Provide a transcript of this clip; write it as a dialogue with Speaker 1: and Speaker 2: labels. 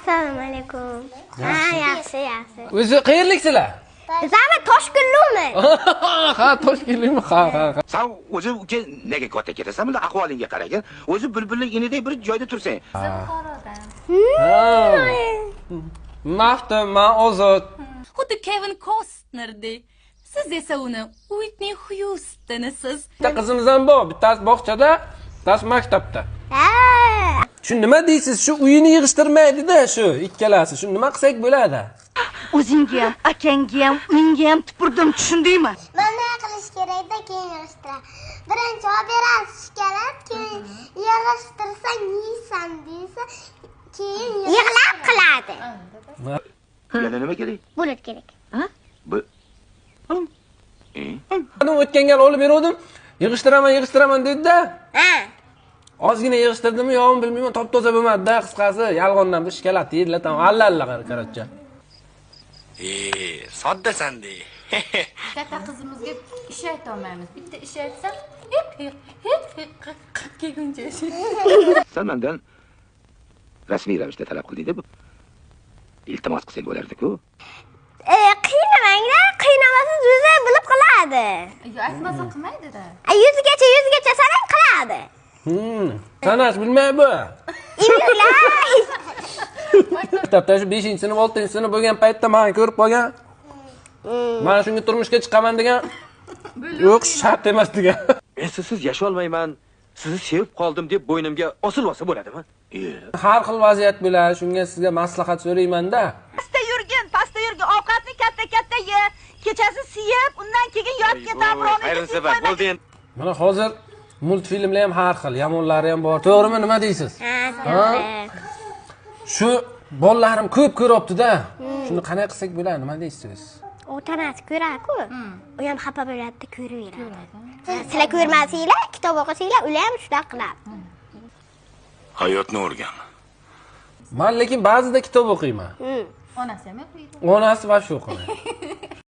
Speaker 1: Assalomu alaykum. Ha, yaxshi, yaxshi.
Speaker 2: O'zi qayerliksizlar?
Speaker 1: Bizami Toshkentlikmi?
Speaker 2: Ha, Toshkentlikmi? Ha, ha, ha.
Speaker 3: Sen o'zi uka nega katta ketasan? Bunda ahvolingga qaragin. O'zi bulbulning inidek bir joyda tursang.
Speaker 4: Buxorodan.
Speaker 2: Maftun, man Ozod.
Speaker 4: Xuddi Kevin Kostnerdek. Siz esa uni Uitni Xyustonisiz.
Speaker 2: Bitta qizimiz ham bor, bittasi bog'chada, bittasi maktabda.
Speaker 1: Ha.
Speaker 2: Shu nima deysiz? Shu uyini yig'ishtirmaydi-da shu ikkalasi. Shu nima qilsak bo'ladi?
Speaker 5: O'zingga ham, akangga ham, unga ham tupurdim, tushundingmi?
Speaker 1: Bunday qilish kerakda, keyin yig'ishtiradi. Birinchi olib berasiz shokolad, keyin yig'ishtirsang yeysan deysa, keyin yig'lab qiladi.
Speaker 3: Yana nima kerak?
Speaker 1: Bulut kerak.
Speaker 3: Bu
Speaker 2: Mana o'tgan gal olib beruvdim. Yig'ishtiraman, yig'ishtiraman dedi-da.
Speaker 1: Ha.
Speaker 2: Ozgina yig'ishtirdimi, yo'qmi bilmayman, top-toza bo'lmadi-da, qisqasi, yolg'ondan bir shokolad yedilar, tamom, alla-alla qarachcha.
Speaker 6: Soddasan-de.
Speaker 4: Katta qizimizga ish ayta olmaymiz. Bitta ish aytsam, hep hep hep hep qilib kelguncha.
Speaker 3: Sen mendan rasmiy ravishda talab qilding-da bu. Iltimos qilsak bo'lardi-ku.
Speaker 1: Qiynamanglar, qiynamasangiz o'zi bilib qiladi.
Speaker 4: Yo, aytmasa qilmaydi-da.
Speaker 1: Yuzgacha, yuzgacha sanang qiladi.
Speaker 2: Sanash bilmay bu.
Speaker 1: Imlar.
Speaker 2: Maktabda shu 5-sinf, 6-sinf bo'lgan paytda meni ko'rib qolgan. Mana shunga turmushga chiqaman degan. Yo'q, shart emas degan.
Speaker 6: Men sizsiz yasholmayman, sizni sevib qoldim deb bo'ynimga osilib olsa bo'ladimi?
Speaker 2: Har xil vaziyat bo'ladi, shunga sizga maslahat so'rayman-da.
Speaker 5: Pastda yurgin, pastda yurgin, ovqatni katta-katta ye, kechasi siyib, undan keyin yotib ketar, birovni
Speaker 6: Ayrim sabab bo'ldi endi.
Speaker 2: Mana hozir multfilmlar ham har xil, yomonlari ham bor. To'g'rimi, nima deysiz?
Speaker 1: Ha.
Speaker 2: Shu bolalarim ko'p ko'ryapti-da. Shuni qanday qilsak bo'ladi, nima deysiz?
Speaker 1: Ota-onasi ko'radi-ku. U ham xafa bo'ladi-da, ko'raveradi. Sizlar ko'rmasanglar, kitob o'qisanglar, ular ham shunaqa qiladi.
Speaker 3: Hayotni o'rgan.
Speaker 2: Men lekin ba'zida kitob o'qiyman.
Speaker 4: Onasi ham o'qiydi.
Speaker 2: Onasi va shu o'qimaydi.